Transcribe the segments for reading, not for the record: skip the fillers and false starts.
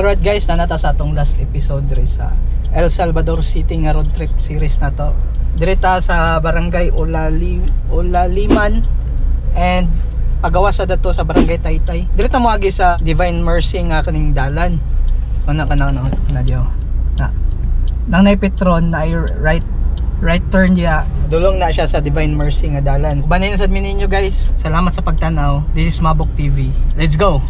Alright guys, nanata sa atong last episode diri sa El Salvador City nga road trip series na to. Diri ta sa Barangay Olaliman and pagawas sa dato sa Barangay Taytay. Diri ta moagi sa Divine Mercy nga kaning dalan. So, kana kana na na diyo. Na. Nang nay Petron na ay right right turn diya. Dulong na siya sa Divine Mercy nga dalan. Banin sad mi ninyo guys. Salamat sa pagtanaw. This is Mabok TV. Let's go.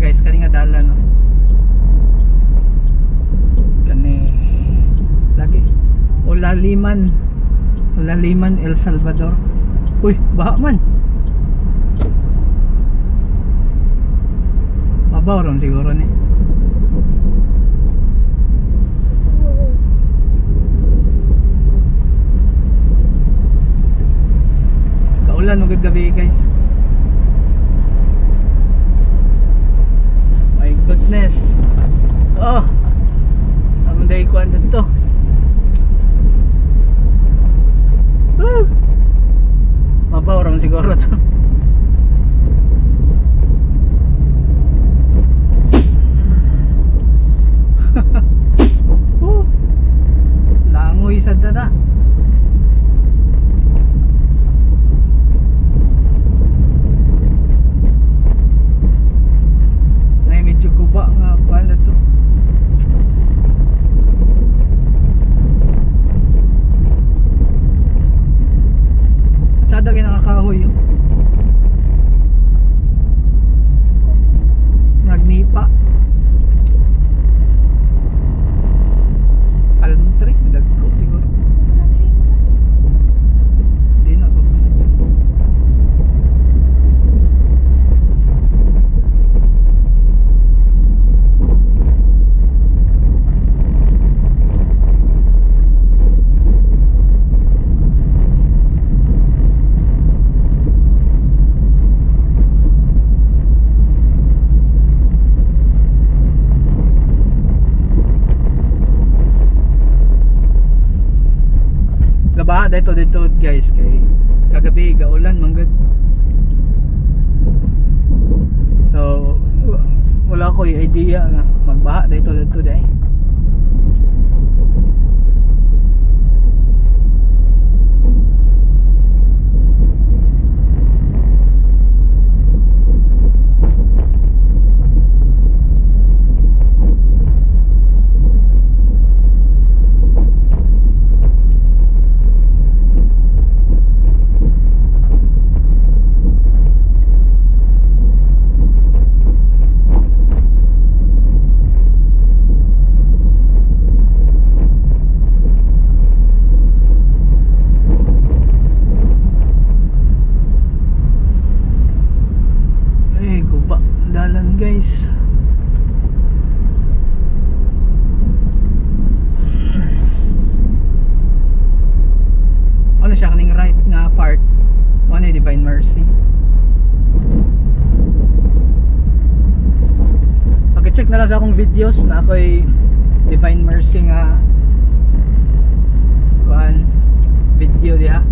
Guys, kani nga dalan no. Kani lagi Olaliman. Olaliman, El Salvador. Uy, baha man. Mabaw ron siguro ni. Kaulan ug gabi guys. Goodness. Oh. Amunday ko andun to. Woo! Mabaw ram siguro to. Woo! Langoy sa dada. Medyo guba nga kuan na to. Tsada kay nakakahoy oh. Magnipa. Palm tree dagko siguro. Di na ko. Gabaha dito dito guys kay kagabi gaulan man gud. So wala ko idea nga magbaha dito dito dai. Dalan guys. Ano siya kaning right nga part? One ay Divine Mercy. Pag-check na lang sa akong videos na ako'y Divine Mercy nga kuan video diha.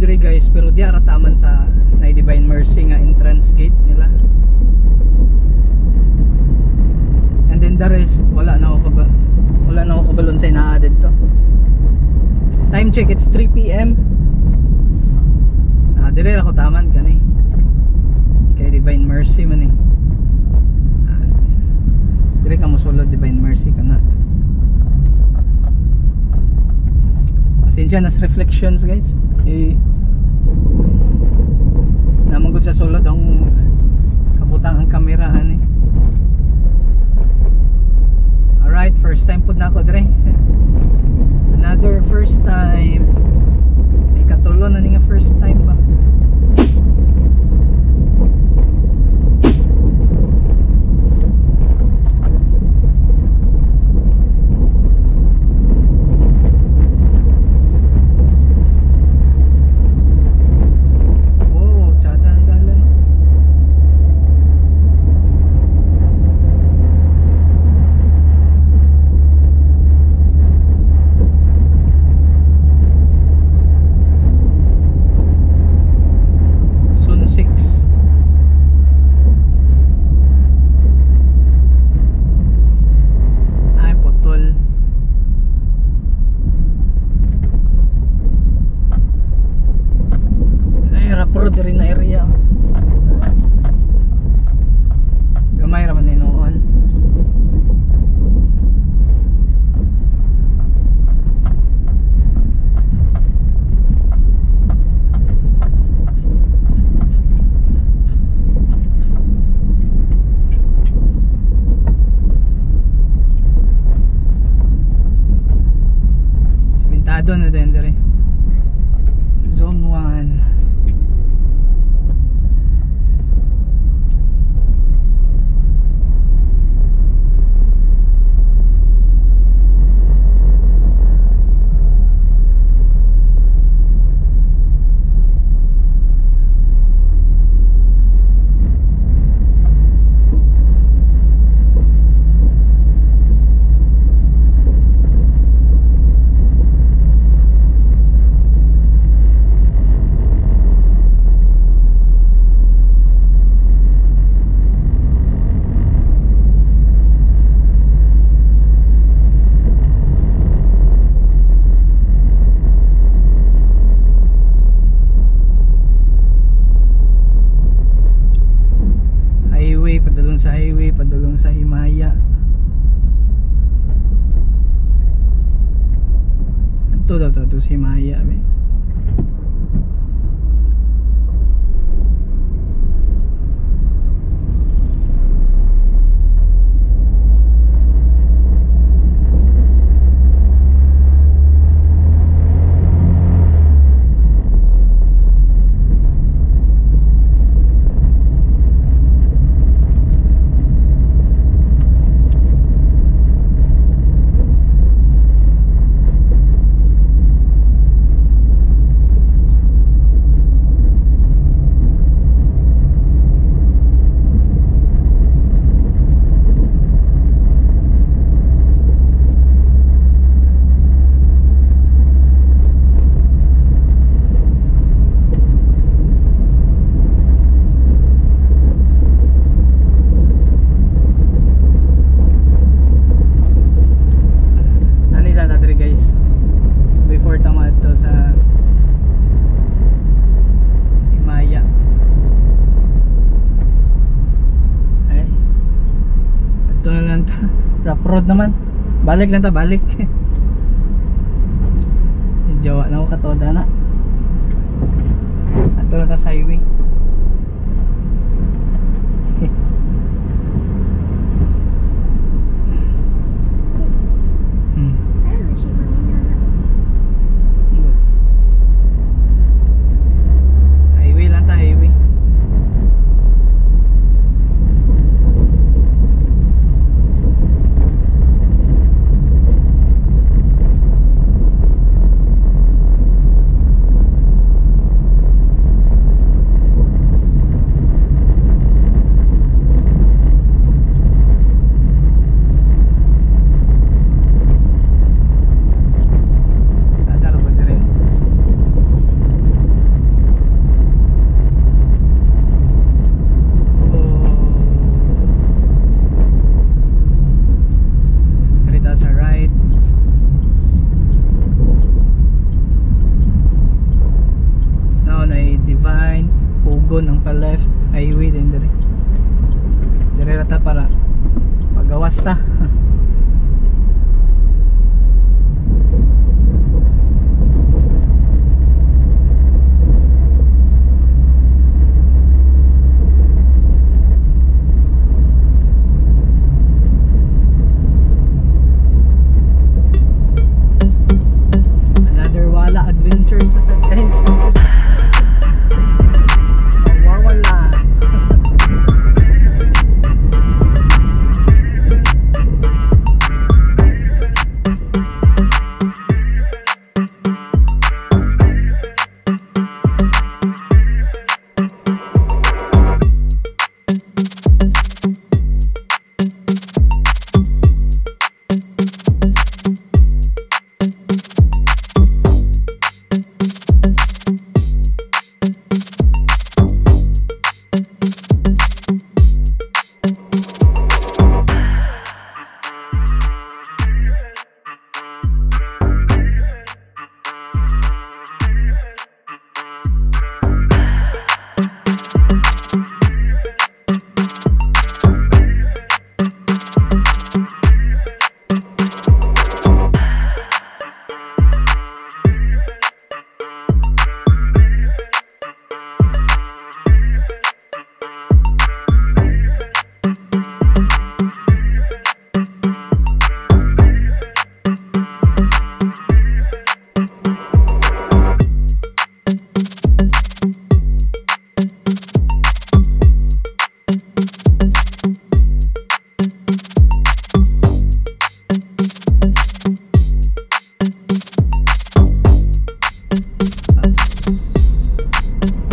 diri guys, pero di ra taman sa na Divine Mercy nga entrance gate nila. And then the rest, wala na ako kabalon sa naa didto. Time check, it's 3 PM. Ah, dire ra ko taman kani. Kay Divine Mercy man eh. Ah, dire ka mosulod, Divine Mercy ka na. Pasensya na sa reflections guys. Eh, namanggod sa sulod ang kabutang ang kamera ani. Alright, first time pud na ako dire. Another first time. Ay, katulo na ni nga first time ba. Oh, tsada ang dalan. Zone 6. Ay, putol. Ay, rapro diri na area. Gamay ra man ni noon. Simentado na din diri. Zone 1. Highway, padulong sa highway, padulong sa Himaya. Ito daw to, sa Himaya. May. Ano isa ta diri guys? Before ta maadto sa Himaya. Ay. Adto na lang ta. Rough road naman. Balik lang ta, balik. Jowa na ako katoda na. Adto lang ta sa highway. Ano na siya manginana? Good. Highway lang ta, highway. ta para pagawas ta. Another wala adventures na sad, guys. Mawawala.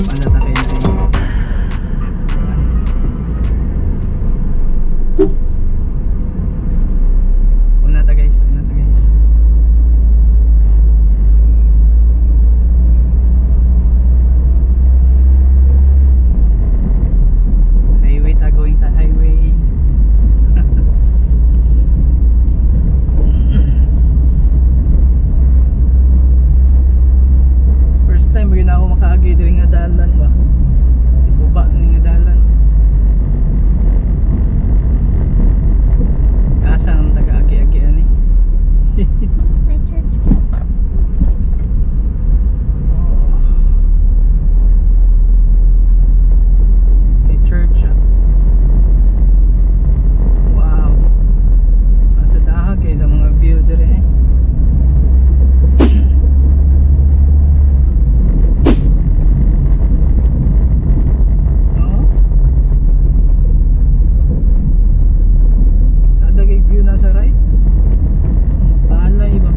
Wala ta kayo na. Una ta, guys, una ta, guys. Highway ta, going ta highway. First time yun ako makaagi diri nga dalan ba. Guba ni nga dalan. Asa nang taga-agi-agi ani? May church pa. Oh. May church, ah. Wow. Asa dahag kay sa mga view dire eh. Oo. Sada kay view nasa right. Palay ba?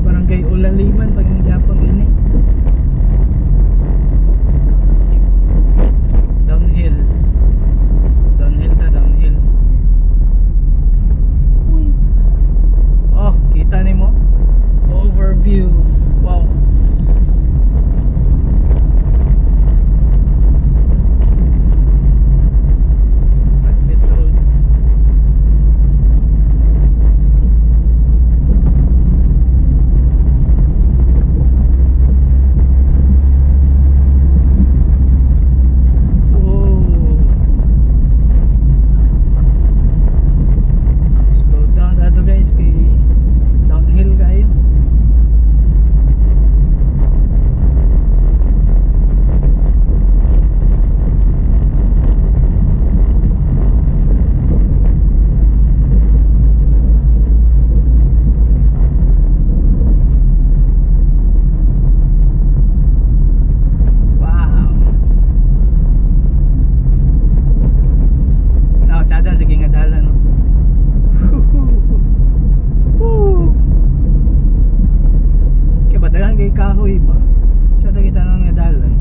Barangay Ulaliman pag gyapon ini. Downhill. Downhill ta, downhill. Uy. Oh, kita nimo? Overview. Wow. Private road. Oh. Slow down ato, guys, kay downhill kayo. Wow. Now, tsada sige nga dala, no. Woo! Kaya ba daghang kay kahoy ba? Tsada kita nang nga dalan.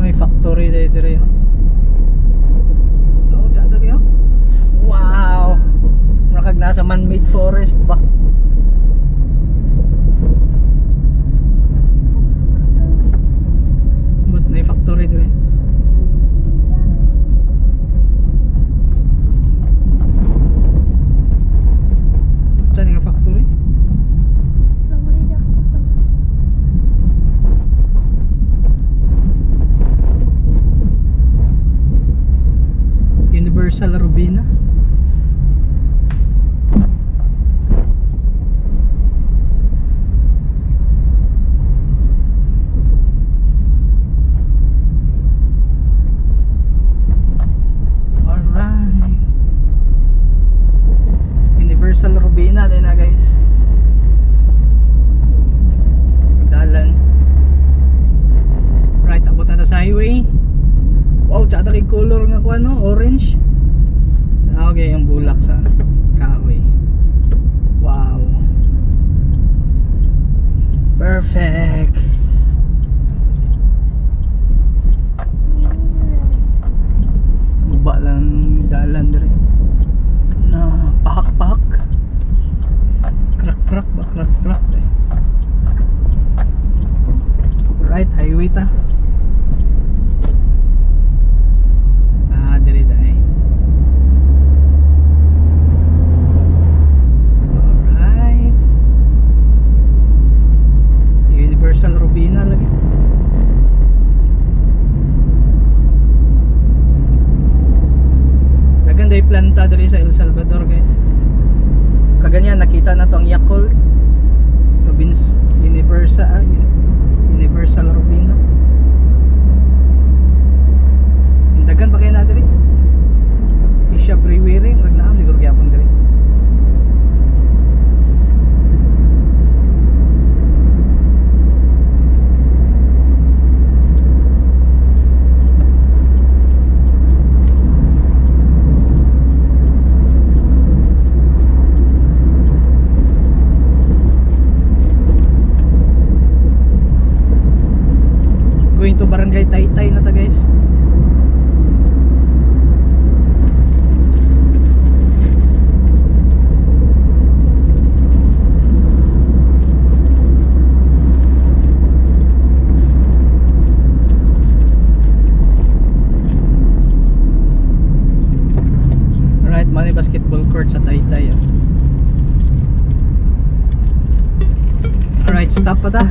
May factory dito dire. Oh, tsada kayo. Wow! Murakag nasa man-made forest ba? Saan yung factory? But na factory dire. Saan nga. Robina din na, guys. Dalan. Right, abot na ta sa highway. Wow, tsada kay color nga kuan, no, orange. Okay, yung bulak sa kahoy. Wow. Perfect. Guba lang dalan dire. Na pahak-pahak. Crack-crack ba, crack-crack eh. Right, highway ta. Ah, dire dai. Alright. Universal Robina lagi. Daghan day planta diri sa El Salvador, guys. Kaganyan nakita na to ang Yakult. Robins Universal, Universal Robina. Dagan pa kayo na diri. Asia Brewery, murag naam siguro gyapon diri. Going to Barangay Taytay na ta, guys. Alright, money basketball court sa Taytay. Alright, stop pa ta.